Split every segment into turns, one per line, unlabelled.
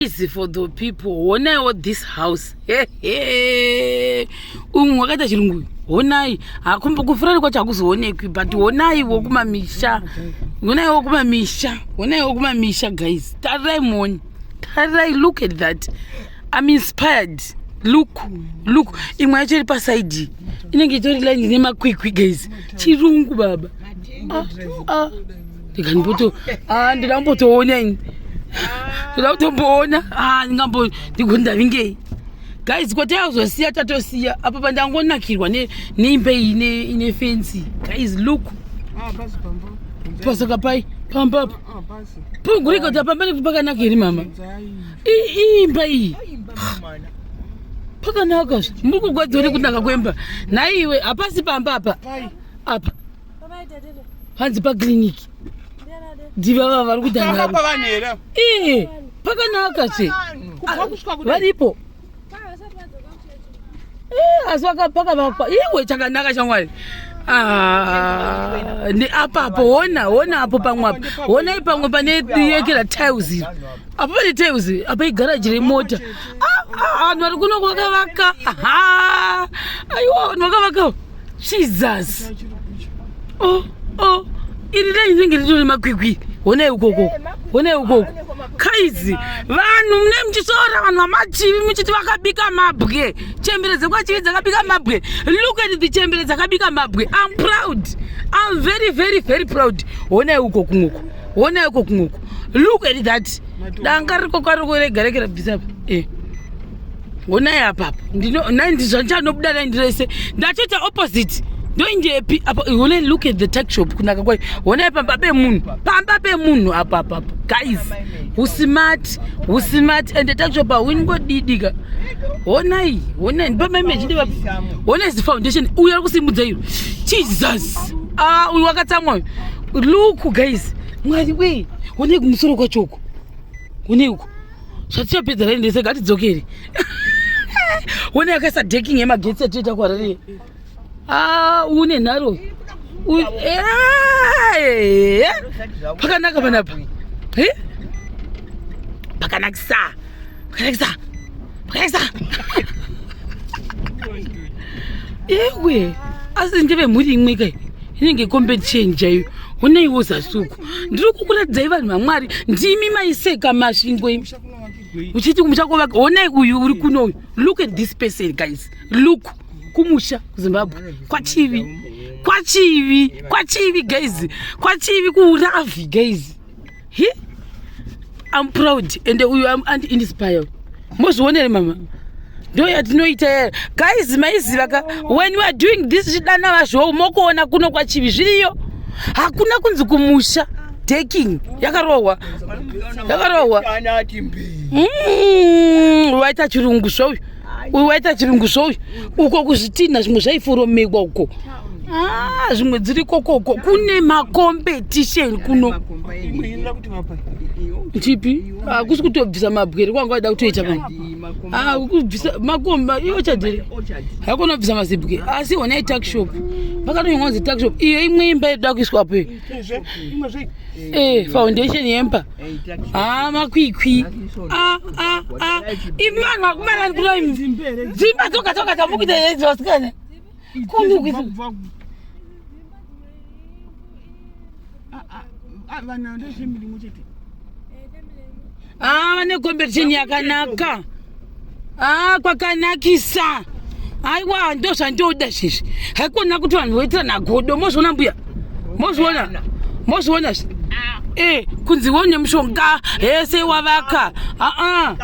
Easy for the people. Honaiwo this house. Umwe wakaita chirungu uyu. Honai. Hakumbo kufurari kwacho hakuzoonekwi but honaiwo kumamisha. Honaiwo kumamisha. Honaiwo kumamisha guys. Tarirai muone. Tarirai look at that. I'm inspired. Look. Look. Imwe yacho iri pasaidi. Inenge itori line nemakwikwi guys. Chirungu baba. Ah, ah. Ndikamboto ah ndingambotoona ini. Ndoda kutomboona. Ah ndingambo ndigonda vingei. Guys kwatayazosiya tatosiya apa pandangonakirwa ne neimba iyi ine ine fence. Guys look.
Ah, pasi pamba.
Pasaka pai pamba apa.
Ah, pasi.
Pungurika kuti apa pane pakanaka here mama?
Dzai.
Imba iyi. Pakanaka zve. Muri kugwadziwa nekunaka kwemba. Nhaiwe hapasi pamba apa.
Pai.
Apa. Hanzi pakliniki. Ndivava vari kuita nharo.
Pamba vanhu here?
Ee, pakanaka zve.
Kubva kusvika kudai.
Varipo. Eh, asi pakavakwa iwe chakanaka shamwari. Ah, neapapo hona hona apo pamwe apa honai pamwe pane yekera tiles iri apo pane tiles apa igaraji remota. Ah, ah, vanhu vari kuno kwakavaka. Aha, aiwa vanhu vakavaka. Jesus. Oh, oh. Iri dai rinenge ritori makwikwi. Honai ukoko. Honai ukoko. Kaizi, vanhu mune muchisora vanhu vamachivi muchiti vakabika mabwe. Chembere dzekwachivi dzakabika mabwe. Look at the chembere dzakabika mabwe. I'm proud. I'm very very very proud. Honai uko kumwuko. Honai uko kumwuko. Look at that. Danga riko kwariko rega rekera bvisa apa. Eh. Honai apapo. Ndino nai ndizvanchanobuda nai ndirese. Ndatoita opposite. Ndoindepi apa honai look at the tuck shop kunaka kwayo. Honai pamba pemunhu. Pamba pemunhu apa apa. apa. Guys, usmart, usmart and the tuck shop hauingodidika. Honai, honai ndipamba imagine ndipa. Honai is the foundation. Uyu ari kusimudza iyo. Jesus. Ah, uyu wakatsamwa uyu. Look guys. Mwari we. Honai kumusoro kwacho uko. Honai uko. Zvatichapedza raini ndese ngatidzokere. Honai akaisa decking yemagetsi atoita kuHarare. Ah, une nharo. Eh, pakanaka panapa. Eh? Pakanakisa. Pakanakisa. Pakanakisa. Ewe, asi ndeve mhuri imwe kai. Inenge competition chaiyo. Honaiwo zasuku. Ndiri kukuratidzai vanhu vaMwari. Ndimi maiseka Masvingo imi. Uchiti kumusha kwavaka. Honai uyu uri kuno uyu. Look at this person guys. Look kumusha kuZimbabwe. Kwachivi. Kwachivi. Kwachivi guys. Kwachivi kuUravi guys. He? I'm proud and uyu I'm and inspired. Mozvionere mama. Ndo yatinoita yaya. Guys maiziva ka when we are doing this zvidana vazvo mokuona kuno kwachivi zviriyo. Hakuna kunzi kumusha decking yakarohwa. Yakarohwa. Waita chirungu zvo uyu. Uyu waita chirungu zvo uyu. Uko kuzvitinha zvimwe zvaiforomekwa uko. Ah, zvimwe dziri kokoko kune macompetition kuno.
Imwe inoda kuti vapa.
Chipi? Hakusi kutobvisa mabwere kwanga waida kutoita pano. Ah, kubvisa makomba iyo chadhere. Hakuna kubvisa mazibwe. Asi honai tuck shop. Pakatonyorwa kunzi tuck shop. Iyo imwe imba inoda kuiswa apo. iyo.
Izve, imwe zve.
Eh, foundation yemba. Ah, makwikwi. Ah, ah, ah. Imi vanhu vakumana kuno imi. Dzimba dzoga dzoga dzamukuita idzi vasikana. Kuno kuisa.
Kubva. Ah, ah, ah, vanhu ndezvemilimo chete.
Ah, vane competition yakanaka. Ah, kwakanakisa. Aiwa, ndo zvandoda izvezvi. Haikona kuti vanhu voitirana godo. Mozviona mbuya? Mozviona? Mozviona zvi? Eh, kunzi wone mushonga hese wavaka. Ah ah.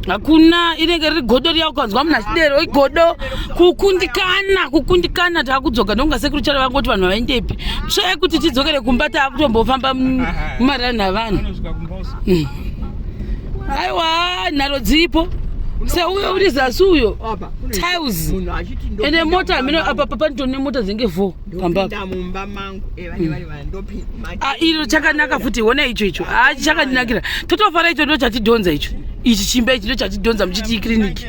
Hakuna inenge riri godo riya ukanzwa munhu achidero igodo kukundikana kukundikana taakudzoka ndonga sekuru chara vangoti vanhu vaendepi tsvee kuti tidzokere kumba taakutombofamba mumarani avanhu.
Anosvika kumba usiku.
Aiwa nharo dziripo seuyo uri zasi uyo tiles ende mota hameno apa panitori nemota dzinenge 4 pamba apa.
ndopinda mumba mangu vane vari vanhu ndopinda
Ah, iro chakanaka futi ona icho icho ah chakandinakira totofara icho ndo chatidhonza icho ichi chimba ichi ndo chatidhonza muchiti ikliniki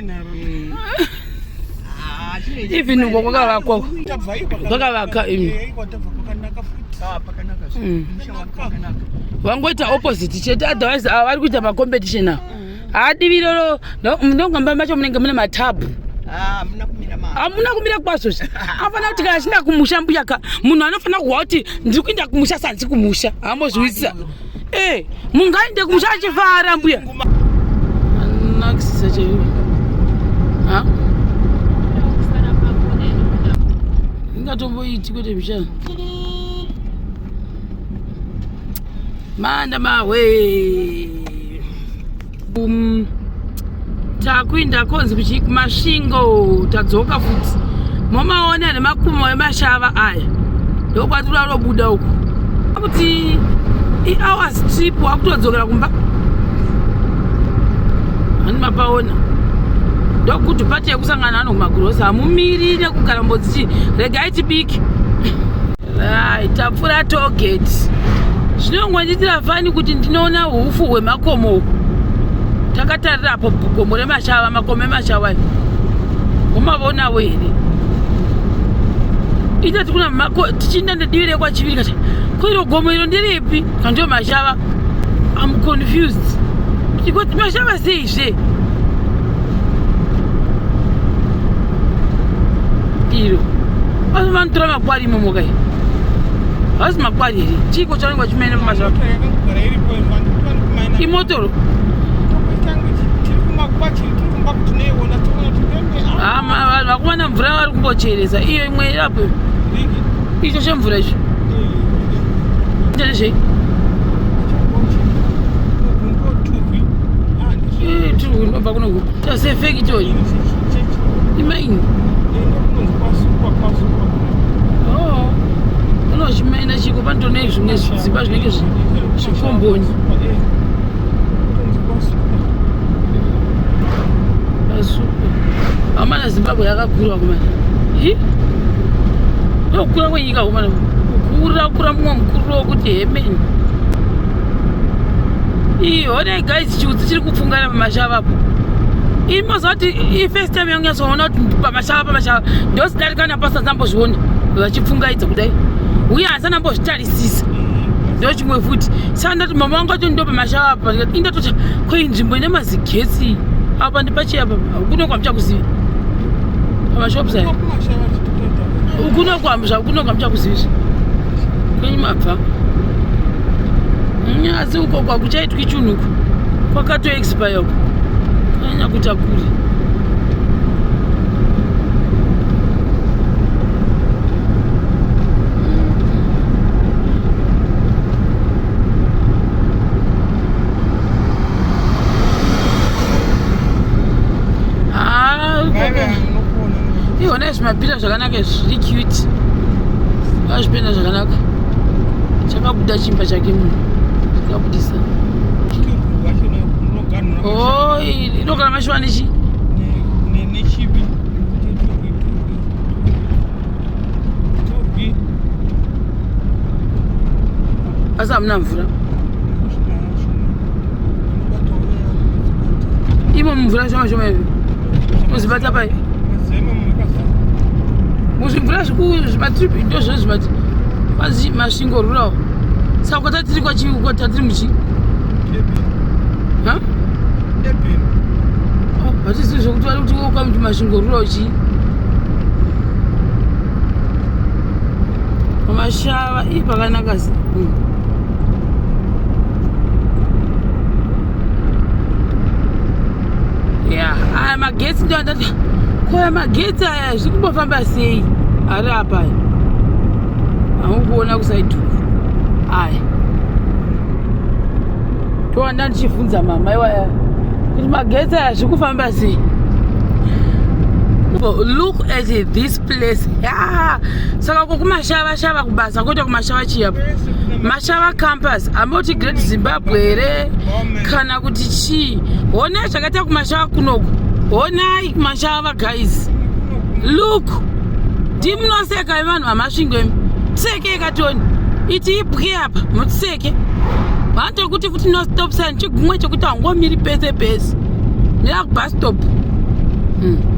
even uko kwakavakwa
Tabva iyo
kwakavaka imi
kwatabva kwakanaka futi.
pakanaka
Mm.
musha wake wakanaka.
Vangoita opposite chete otherwise ava vari kuita macompetition ava. Haadivi iroro ndongamba macho munenge mune matabhu.
Ah, hamuna kumira ma.
Hamuna kumira kwazvo zve. Anofanira kuti kana achienda kumusha mbuya ka munhu anofanira kuhwa kuti ndiri kuenda kumusha sanzi kumusha. Haambozviwisisa. Eh, mungaende kumusha achifara mbuya. Anakisisa chaivo. Ha? Ingatomboiti kwete mishana. Manda mahwe. Takuinda konzi kuchi kuMasvingo tadzoka futi. Momaona nemakumo emashava aya. Ndokwatiri robuda uku. Kuti i-hours trip wakutodzokera kumba. Hani mapaona. Ndokuti pati yekusangana ano kumagirosa hamumiri nekugara mbodzichi regai tibike. Right, tapfuura tollgate. Zvinongondiitira fani kuti ndinoona hufu hwemakomo uku. Takatarira apo gomo remashava, makomo emashava. Umavonawo here? Ita tikuna mako tichinda nedivi rekwachiviri kati ko iro gomo iro ndiripi? Kandiyo mashava. I'm confused. Tikoti mashava seizve? Iro. Asi vanotora makwari imomo kai. Haasi makwari here? Chiiko chavanenge vachimaina pamashava? Imotoro. Vanhu vakuwana mvura vari kumbocheresa iyo imwe apo icho chemvura icho ndezvei unobva kuno tasefekitori imaini oh, unochimaina chiko panotone zvimwe zvidzimba zvinenge zvikomboni amana Zimbabwe yakakura kumana hi ndokukura kwenyika kumana kukura kura mumwe mukuru wokuti hemeni ii honai guys chiutsi chiri kupfungana pamashava apo ii moziva kuti ifirst time yangu nyatsoona kuti pamashava pamashava ndosidarika napasa ndambozviona vachipfungaidza kudai uye handisana ndambozvitarisisa ndochimwe futi saka ndati mama wangu acho ndo pamashava apa ndikati indatoti ko iyi nzvimbo ine mazigetsi apa ndipachi apa kuno kwamuchakuzivi pamashops aya kuno kuno kwamuchakuzivi kwenyu mabva asi uko kwakuchaitwi chunhu uku kwakatoexpire uko kwanyanya kuita kure Iona zvimapira zvakanaka zviri cute. Azvipenda zvakanaka. Chakabuda chimba chake munhu. Chakabudisa. Oh, inogara mashuwa nechi?
Nechibi.
Asi hamuna mvura. Imo mvura shoma shoma izvi. Muzvibata pai? Muzvimvura zvimatrip ndozvo zvimati. Mazi Masvingo rural. Saka kwatatiri kwachi kwatatiri muchi? Ha? Oh, hatisi zvekuti vari kuti kwamuti Masvingo rural chii? Pamashava ii pakanaka. Ya, aya magetsi ndo andati ko aya magetsi aya zviri kumbofamba sei ari apa aya amukuona kusaidhuku aya towanda ndichibvunza mama iwaya kuti magetsi aya zviri kufamba sei. Look at this place. Yeah. Saka ko kumashava shava kubasa kuita kumashava chiyapo Mashava campus amoti Great Zimbabwe here kana kuti chii? Honai zvakaita kumashava kunoku. Honai kumashava guys. Look. Ndimunoseka vanhu vaMasvingo imi. Tseke katoni. Iti ibwe apa mutseke. Vanotokuti futi no stop sign chigumwe chekuti haungomiri pese pese. Mira kubus stop.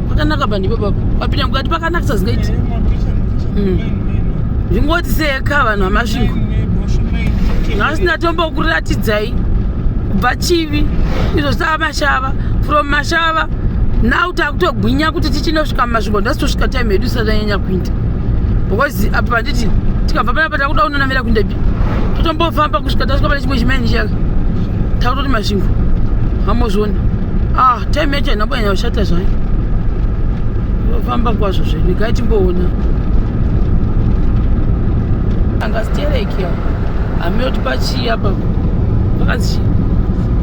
Pakanaka pandipo papo. Papinda mukati pakanakisa zingaiti. Zvingoti seka vanhu vaMasvingo. Nhasi ndatombokuratidzai kubva Chivi izvo zvisava Mashava, from Mashava now takutogwinya kuti tichinosvika muMasvingo. Ndasi tosvika time yedu isati yanyanya kuinda, because apa panditi tikabva panapa takuda kunonamira kuindepi, totombofamba kusvika tasvika pane chimwe chimaini chaka, takutoti Masvingo hamozviona. Ah, time yacho haina kunyanya kushata zvayo, famba kwazvo zvedu. Gai timboona anga stereki hamiyoti pachii apa pakanzi chii,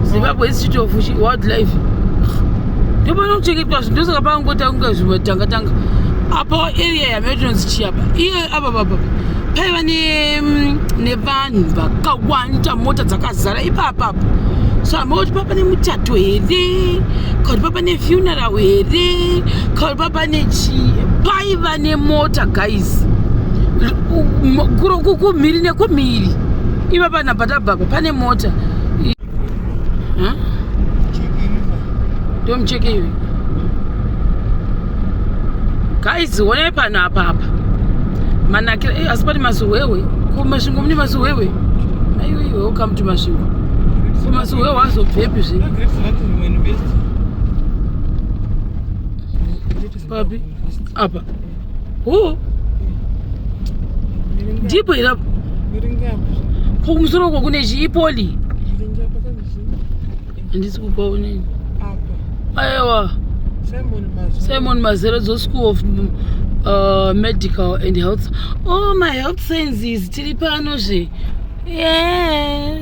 Zimbabwe Institute of Wildlife, ndopanokuchengetwa zvinhu, ndosaka pangota kunge zvimwe tanga tanga apa area yamiotinonzi chii apa iye apa papa paiva nevanhu vakawanda, mota dzakazara ipapapa. So hamoti papa nemuchato here, kana kuti papa nefuneral here, kana kuti papa nechii? Paiva nemota guys, kumhiri nekumhiri ipapa napatabvapa pane mota. Ndomucheke iyoyo guys, onai pano apa apa manakira. Asi pane masuhwehwe kuMasvingo, mune masuhwehwe. Aiwe, welcome to Masvingo. Kumasuhwehwe azobvepi zve? Papi apa? Ho, ndipo here apa? Kumusoro uko kune chiipoli, handisi kupaoneni. Aiwa, Simon Mazorodze School of Medical and Health, oh, my health sciences. Tiri pano zve. Yeah,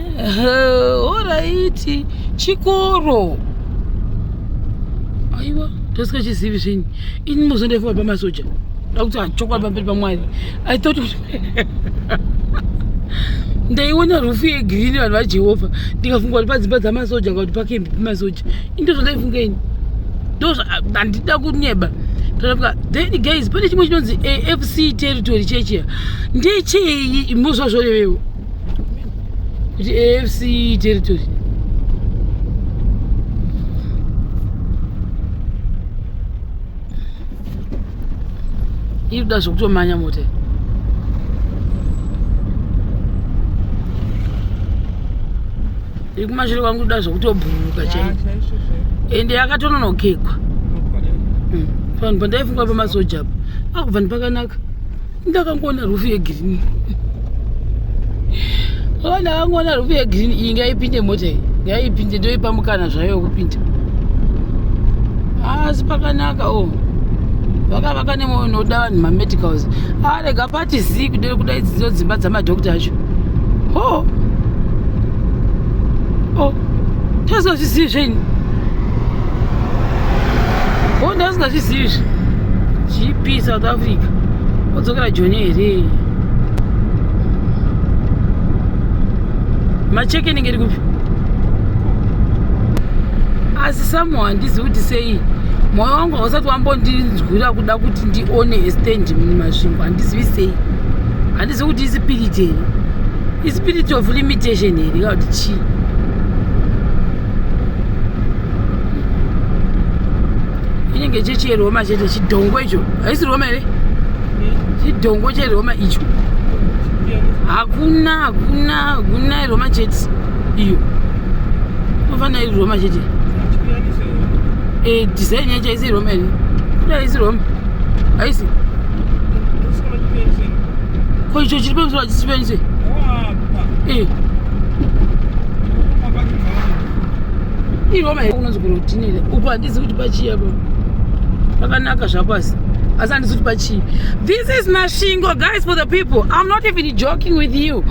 alright, chikoro. Aiwa, tosikachizivi zvenyu ini, muzondefunga pamasoja dakuti hachokwadi pamberi paMwari. I thought ndaiona roof yegreen, vanhu vaJehovha, ndikafunga kuti padzimba dzamasoja kana kuti pakembi pemasoja. Ndo zvandaifunga ini, ndo handida kunyeba. Torafuka then guys, pane chimwe chinonzi AFC territory chechiya, ndechei muzva zvorevewo kuti AFC territory? Iri kuda zvokutomanya mota iyi. Iri kumashure kwangu, kuda zvokutobhururuka chaiko, ende yakatononokekwa. Vanhu pandaifunga pamasoja apa akubva ndipakanaka, ndakangoona roof yegreen. Oh, ndakangoona roof yegreen iyi, ngaipinde mota iyi, ngaipinde, ndoipa mukana zvayo wekupinda. Asi pakanaka o, vakavaka nemwoyo unoda vanhu, mamedicals arega pati zii kudere kudai dzidzo dzimba dzamadhokta acho. Ho o, ndasingazvizivi zvenyu. O, ndasingazvizivi zve GP South Africa odzokera Joni here? Macheke inenge iri kupi? Asi samu handizivi kuti sei mwoyo wangu hausati wambondinzwira kuda kuti ndione stand muMasvingo. Handizivi sei, handizivi kuti ispirit here, ispirit of limitation here, kana kuti chii. Inenge chechi yeRoma chete, chidhongo icho haisi Roma here? Chidhongo cheRoma icho, hakuna, hakuna, hakuna Roma chete iyo, inofanira iri Roma chete. Design yacho haisi Roma here? Kuda haisi Roma, haisi. Ko icho chiri pamusoro hachisi penise? IRoma unonzi kurodhinire uko, handizi kuti pachii apo. Pakanaka zvapo, asi handisi kuti pachii. This is Masvingo guys, for the people. I'm not even joking with you,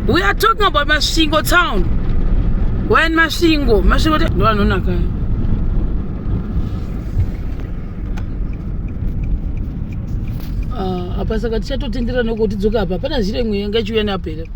we are talking about Masvingo town. When Masvingo, Masvingo ndo anonaka. Ah, apa saka tichatotendera nokuti dzoka apa, hapana zhire imwe yanga ichiuya neapa here?